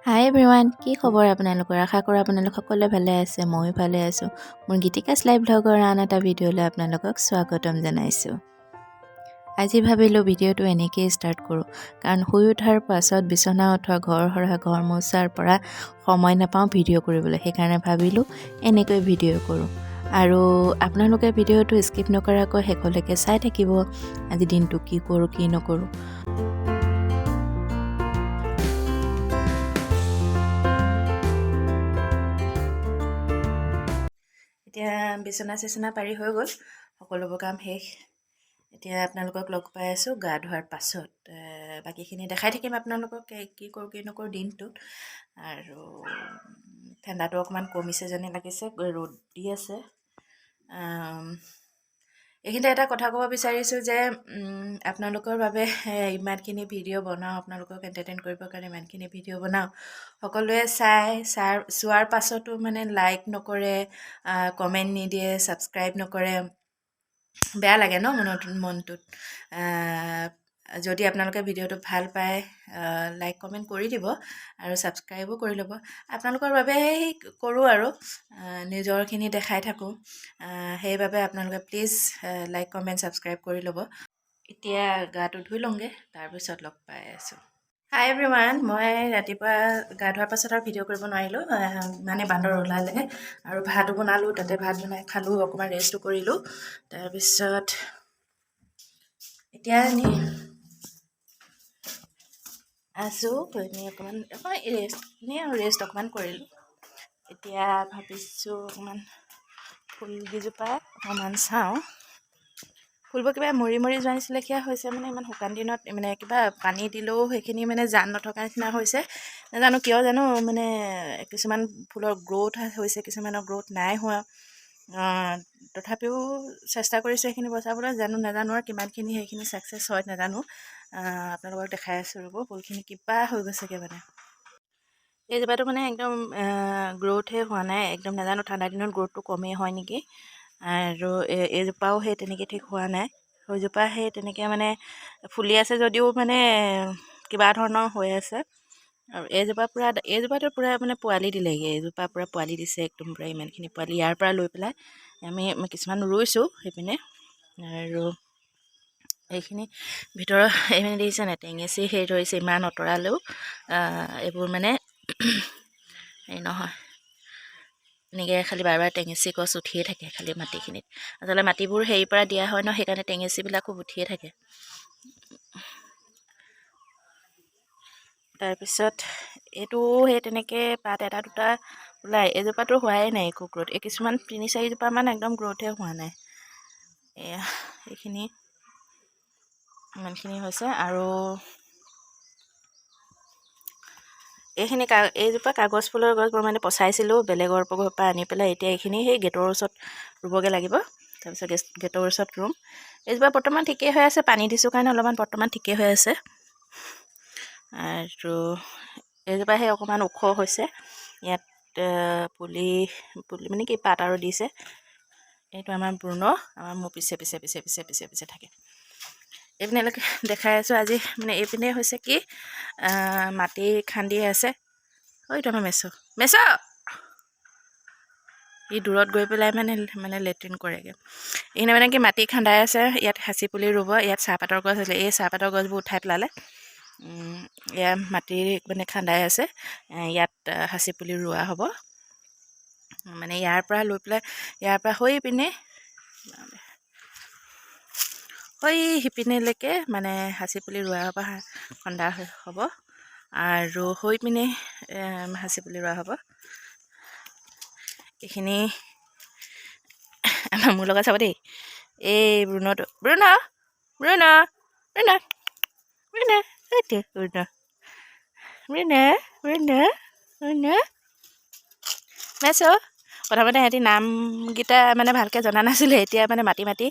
হাই everyone, কি খবৰ আপোনালোকৰ? আশা কৰোঁ আপোনালোক সকলোৱে ভালে আছে। ময়ো ভালে আছোঁ। মোৰ গীতিকাছ লাইভ ব্লগৰ আন এটা ভিডিঅ'লৈ আপোনালোকক স্বাগতম জনাইছোঁ। আজি ভাবিলোঁ ভিডিঅ'টো এনেকৈয়ে ষ্টাৰ্ট কৰোঁ, কাৰণ শুই উঠাৰ পাছত বিচনা উঠোৱা, ঘৰ সৰা, ঘৰ মোচাৰ পৰা সময় নাপাওঁ ভিডিঅ' কৰিবলৈ। সেইকাৰণে ভাবিলোঁ এনেকৈ ভিডিঅ' কৰোঁ আৰু আপোনালোকে ভিডিঅ'টো স্কিপ নকৰাকৈ শেষলৈকে চাই থাকিব। আজি দিনটো কি কৰোঁ কি নকৰোঁ। এতিয়া বিচনা চিচনা পাৰি হৈ গ'ল, সকলোবোৰ কাম শেষ। এতিয়া আপোনালোকক লগ পাই আছোঁ গা ধোৱাৰ পাছত। বাকীখিনি দেখাই থাকিম আপোনালোকক কি কৰোঁ কি নকৰোঁ দিনটোত। আৰু ঠাণ্ডাটো অকণমান কমিছে যেনে লাগিছে, ৰ'দ দি আছে। এইখিনিতে এটা কথা ক'ব বিচাৰিছোঁ যে আপোনালোকৰ বাবে ইমানখিনি ভিডিঅ' বনাওঁ, আপোনালোকক এণ্টাৰটেইন কৰিবৰ কাৰণে ইমানখিনি ভিডিঅ' বনাওঁ, সকলোৱে চাই চোৱাৰ পাছতো মানে লাইক নকৰে, কমেণ্ট নিদিয়ে, ছাবস্ক্ৰাইব নকৰে। বেয়া লাগে ন মনটোত। যদি আপোনালোকে ভিডিঅ'টো ভাল পায়, লাইক কমেণ্ট কৰি দিব আৰু ছাবস্ক্ৰাইবো কৰি ল'ব। আপোনালোকৰ বাবে কৰোঁ আৰু নিজৰখিনি দেখাই থাকোঁ, সেইবাবে আপোনালোকে প্লিজ লাইক কমেণ্ট ছাবস্ক্ৰাইব কৰি ল'ব। এতিয়া গাটো ধুই লওঁগৈ, তাৰপিছত লগ পাই আছোঁ। হাই এভৰিৱান, মই ৰাতিপুৱা গা ধোৱাৰ পাছত আৰু ভিডিঅ' কৰিব নোৱাৰিলোঁ, মানে বান্দৰ ওলালে আৰু ভাতো বনালোঁ, তাতে ভাত বনাই খালোঁ, অকণমান ৰেষ্টো কৰিলোঁ। তাৰপিছত এতিয়া এনেই আছোঁ, এনেই অকণমান অকণমান ৰেষ্ট, এনেই আৰু ৰেষ্ট অকণমান কৰিলোঁ। এতিয়া ভাবিছোঁ অকণমান ফুলকেইজোপা অকণমান চাওঁ। ফুলবোৰ কিবা মৰি মৰি যোৱা নিচিনা লেখীয়া হৈছে, মানে ইমান শুকান দিনত মানে কিবা পানী দিলেও সেইখিনি মানে জান নথকা নিচিনা হৈছে। নাজানো কিয় জানো, মানে কিছুমান ফুলৰ গ্ৰ'থ হৈছে, কিছুমানৰ গ্ৰ'থ নাই হোৱা। তথাপিও চেষ্টা কৰিছোঁ সেইখিনি বচাবলৈ। জানো নাজানো আৰু কিমানখিনি সেইখিনি ছাকচেছ হয় নাজানো। আপোনালোকক দেখাই আছোঁ ৰ'ব, ফুলখিনি কিবা হৈ গৈছেগৈ। মানে এইজোপাটো মানে একদম গ্ৰ'থহে হোৱা নাই একদম, নাজানো ঠাণ্ডা দিনত গ্ৰ'থটো কমেই হয় নেকি। আৰু এইজোপাও সেই তেনেকৈ ঠিক হোৱা নাই, সেইজোপা সেই তেনেকৈ মানে ফুলি আছে যদিও মানে কিবা ধৰণৰ হৈ আছে। আৰু এইজোপা পূৰা, এইজোপাটো পূৰা মানে পোৱালি দিলেগৈ, এইজোপা পূৰা পোৱালি দিছে একদম পূৰা ইমানখিনি পোৱালি। ইয়াৰ পৰা লৈ পেলাই আমি কিছুমান ৰুইছোঁ সেইপিনে। আৰু এইখিনি ভিতৰত এইপিনে দেখিছে নাই টেঙেচি সেই ধৰিছে, ইমান আঁতৰালেও এইবোৰ মানে হেৰি নহয়, এনেকৈ খালি বাৰ বাৰ টেঙেচি গছ উঠিয়ে থাকে খালি মাটিখিনিত। আচলতে মাটিবোৰ হেৰিৰ পৰা দিয়া হয় ন, সেইকাৰণে টেঙেচিবিলাক খুব উঠিয়ে থাকে। তাৰপিছত এইটো সেই তেনেকৈ পাত এটা দুটা ওলায়, এইজোপাতো হোৱাই নাই একো গ্ৰ'থ। এই কিছুমান 3-4 জোপামান একদম গ্ৰ'থহে হোৱা নাই। এয়া এইখিনি ইমানখিনি হৈছে। আৰু এইখিনি এইজোপা কাগজ ফুলৰ গছ মই মানে পচাইছিলোঁ বেলেগৰ পৰা আনি পেলাই। এতিয়া এইখিনি সেই গেটৰ ওচৰত ৰুবগৈ লাগিব, তাৰপিছত গেটৰ ওচৰত ৰুম। এইজোপা বৰ্তমান ঠিকেই হৈ আছে, পানী দিছোঁ কাৰণে অলপমান বৰ্তমান ঠিকেই হৈ আছে। আৰু এইজোপা সেই অকণমান ওখ হৈছে, ইয়াত পুলি পুলি মানে কি পাত আৰু দিছে। এইটো আমাৰ ব্ৰুণ, আমাৰ মোৰ পিছে পিছে পিছে পিছে পিছে পিছে থাকে। এইপিনেলৈকে দেখাই আছোঁ আজি। মানে এইপিনে হৈছে কি মাটি খান্দি আছে। এইটো আমাৰ মেচ, মেচ ই দূৰত গৈ পেলাই মানে মানে লেট্ৰিন কৰেগৈ। এইখিনি মানে কি মাটি খান্দাই আছে, ইয়াত সাঁচি পুলি ৰুব। ইয়াত চাহপাতৰ গছ আছিলে, এই চাহপাতৰ গছবোৰ উঠাই পেলালে। ইয়াত মাটি মানে খান্দাই আছে, ইয়াত সাঁচি পুলি ৰোৱা হ'ব। মানে ইয়াৰ পৰা লৈ পেলাই ইয়াৰ পৰা হৈ পিনে হৈ সিপিনেলৈকে মানে সাঁচি পুলি ৰোৱা হ'ব, খন্দা হ'ব আৰু হৈ পিনে সাঁচি পুলি ৰোৱা হ'ব। এইখিনি আমাৰ মোৰ লগত চাব দেই, এই ব্ৰুণটো, ব্ৰুণ ব্ৰুণ ব্ৰুণ ব্ৰুণ, এইটো Bruno Bruno Bruno Bruno match. প্ৰথমতে সিহঁতি নামকেইটা মানে ভালকৈ জনা নাছিলে, এতিয়া মানে মাতি মাতি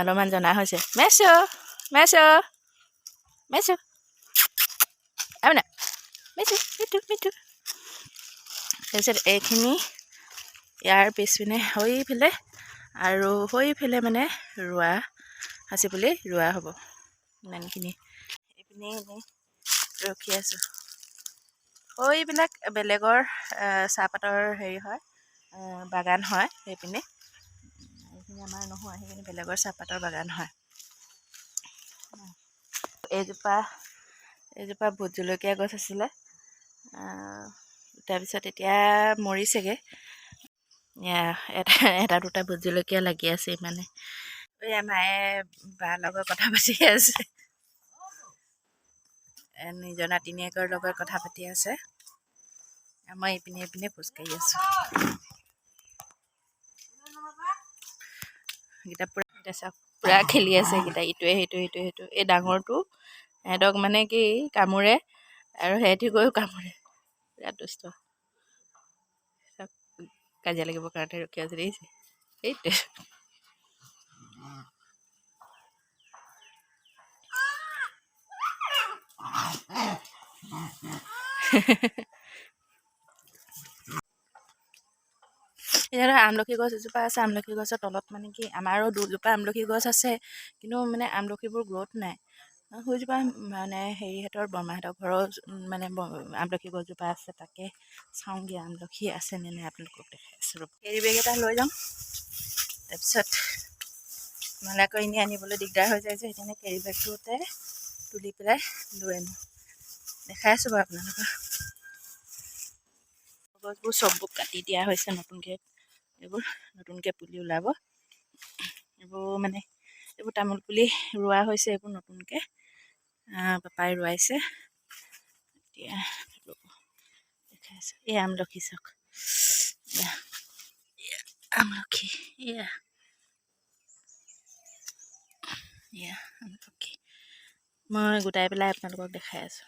অলপমান জনা হৈছে। মেচ মেচ মেচ আমিনা মেচু মিটু মিটু। তাৰপিছত এইখিনি ইয়াৰ পিছপিনে হৈ পেলাই আৰু হৈ পেলাই মানে ৰোৱা সাঁচি পুলি ৰোৱা হ'ব ইমানখিনি। এইপিনে এনেই ৰখি আছোঁ। এইবিলাক বেলেগৰ চাহপাতৰ হেৰি হয়, বাগান হয় সেইপিনে। এইখিনি আমাৰ নহয়, সেইখিনি বেলেগৰ চাহপাতৰ বাগান হয়। এইজোপা এইজোপা ভোট জলকীয়া গছ আছিলে, তাৰপিছত এতিয়া মৰিছেগৈ। এটা এটা দুটা ভোট জলকীয়া লাগি আছে ইমানে। এয়া মায়ে বাৰ লগত কথা পাতি আছে, নিজৰ নাতিনীয়েকৰ লগত কথা পাতি আছে। মই এইপিনে এইপিনে খোজকাঢ়ি আছোঁ। এইকেইটা পূৰা চাওক, পূৰা খেলি আছে এইকেইটা, ইটোৱে সেইটো ইটোৱে সেইটো। এই ডাঙৰটো সিহঁতক মানে কি কামোৰে, আৰু সিহঁতি গৈও কামোৰে, বিৰাট দুষ্ট। চাওক, কাজিয়া লাগিবৰ কাৰণে ৰখি আছে, দেখিছে এইটোৱে। এতিয়া আমলখি গছ এজোপা আছে, আমলখি গছৰ তলত মানে কি আমাৰো দুজোপা আমলখি গছ আছে, কিন্তু মানে আমলখিবোৰ গ্ৰ'থ নাই। সেইজোপা মানে হেৰিহঁতৰ বৰমাহঁতৰ ঘৰৰ মানে আমলখি গছজোপা আছে, তাকে চাওঁগৈ আমলখি আছে নে নাই, আপোনালোকক দেখাই আছোঁ ৰ'ব। কেৰি বেগ এটা লৈ যাওঁ, তাৰপিছত নহ'লে আকৌ এনেই আনিবলৈ দিগদাৰ হৈ যায় যে, সেইকাৰণে কেৰি বেগটোতে তুলি পেলাই লৈ আনো। দেখাই আছোঁ বাৰু আপোনালোকক। গছবোৰ চববোৰ কাটি দিয়া হৈছে নতুনকৈ, এইবোৰ নতুনকৈ পুলি ওলাব। এইবোৰ মানে এইবোৰ তামোল পুলি ৰোৱা হৈছে, এইবোৰ নতুনকৈ পাপাই ৰোৱাইছে। এতিয়া দেখাই আছোঁ। এই আমলখি চাওক, আমলখি, এয়া এয়া আমলখি। মই গোটাই পেলাই আপোনালোকক দেখাই আছোঁ।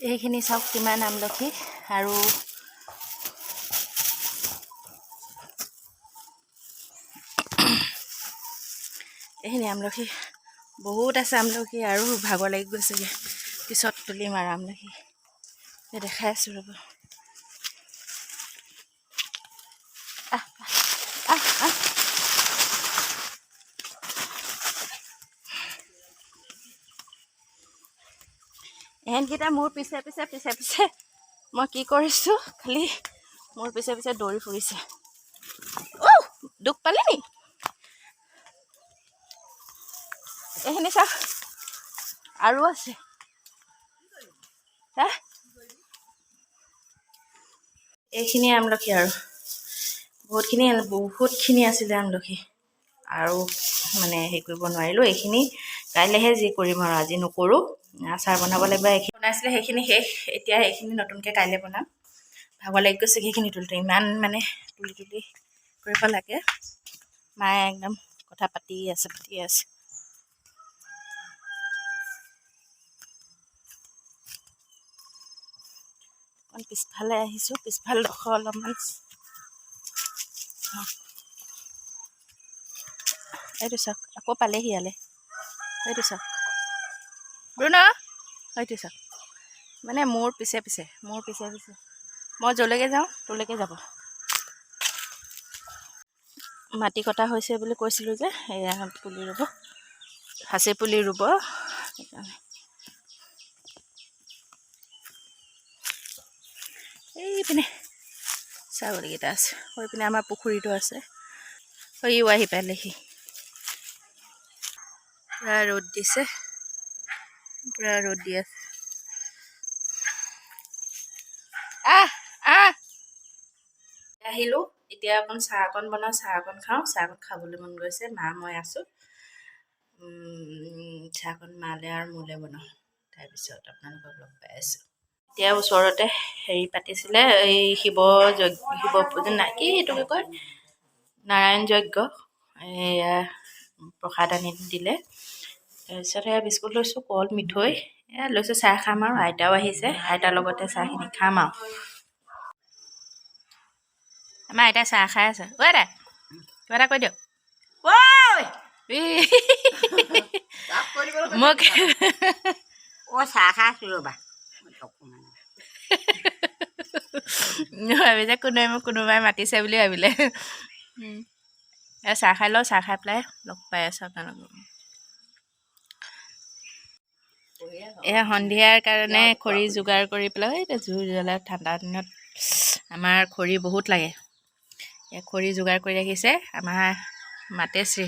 এইখিনি চাওক কিমান আমলখি। আৰু এইখিনি আমলখি বহুত আছে আমলখি, আৰু ভাগৰ লাগি গৈছেগৈ, পিছত তুলিম আৰু আমলখি। দেখাই আছোঁ ৰ'ব। আহ আহ আহ এহেঁতকেইটা মোৰ পিছে পিছে পিছে পিছে, মই কি কৰিছোঁ খালি মোৰ পিছে পিছে দৌৰি ফুৰিছে। অ' দুখ পালি নি? এইখিনি চাওক, আৰু আছে। হা, এইখিনি আমলখি আৰু বহুতখিনি বহুতখিনি আছিলে আমলখি, আৰু মানে হেৰি কৰিব নোৱাৰিলোঁ। এইখিনি কাইলৈহে যি কৰিম আৰু, আজি নকৰোঁ। আচাৰ বনাব লাগিব, এইখিনি বনাইছিলে সেইখিনি শেষ, এতিয়া সেইখিনি নতুনকৈ কাইলৈ বনাম। ভাগৰ লাগি গৈছে সেইখিনি তুলিতে, ইমান মানে তুলি তুলি কৰিব লাগে। মায়ে একদম কথা পাতি আছে পাতি আছে। অকণ পিছফালে আহিছোঁ, পিছফালডোখৰ অলপমান এইটো চাওক, আকৌ পালেহি ইয়ালৈ। এইটো চাওক ব্ৰুন, এইটো চাওক, মানে মোৰ পিছে পিছে, মোৰ পিছে পিছে, মই য'লৈকে যাওঁ ত'লৈকে যাব। মাটি কটা হৈছে বুলি কৈছিলোঁ যে, এয়া পুলি ৰুব, সাঁচি পুলি ৰুব। সেইকাৰণে এইপিনে ছাগলীকেইটা আছে, সেইপিনে আমাৰ পুখুৰীটো আছে। সিও আহি পালেহি। পূৰা ৰ'দ দিছে, পূৰা ৰ'দ দি আছে। আহ আহ আহিলোঁ, এতিয়া অকণ চাহ অকণ বনাওঁ, চাহ অকণ খাওঁ। চাহ অকণ খাবলৈ মন গৈছে, মা মই আছোঁ। চাহকণ মালে আৰু মোলে বনাওঁ, তাৰপিছত আপোনালোকক লগ পাই আছোঁ। এতিয়া ওচৰতে হেৰি পাতিছিলে, এই শিৱ যজ্ঞ, শিৱ পূজা নাই কি এইটো কি কয়, নাৰায়ণ যজ্ঞ। এয়া প্ৰসাদ আনি দিলে। তাৰপিছত সেয়া বিস্কুট লৈছোঁ, কল, মিঠৈ এয়া লৈছোঁ। চাহ খাম আৰু আইতাও আহিছে, আইতাৰ লগতে চাহখিনি খাম। আৰু আমাৰ আইতাই চাহ খাই আছে। ঐ আইতা, কিবা এটা কৈ দিয়ক। ই, মোক অ', চাহ খাই আছো ৰ'বা অকণমান। ভাবিছে কোনোবাই মোক কোনোবাই মাতিছে বুলি ভাবিলে। চাহ খাই লওঁ, চাহ খাই পেলাই লগ পাই আছোঁ আপোনালোকক। এয়া সন্ধিয়াৰ কাৰণে খৰি যোগাৰ কৰি পেলাই, এই জুই জ্বলাই। ঠাণ্ডা দিনত আমাৰ খৰি বহুত লাগে। এয়া খৰি যোগাৰ কৰি ৰাখিছে আমাৰ মাতেশ্ৰী।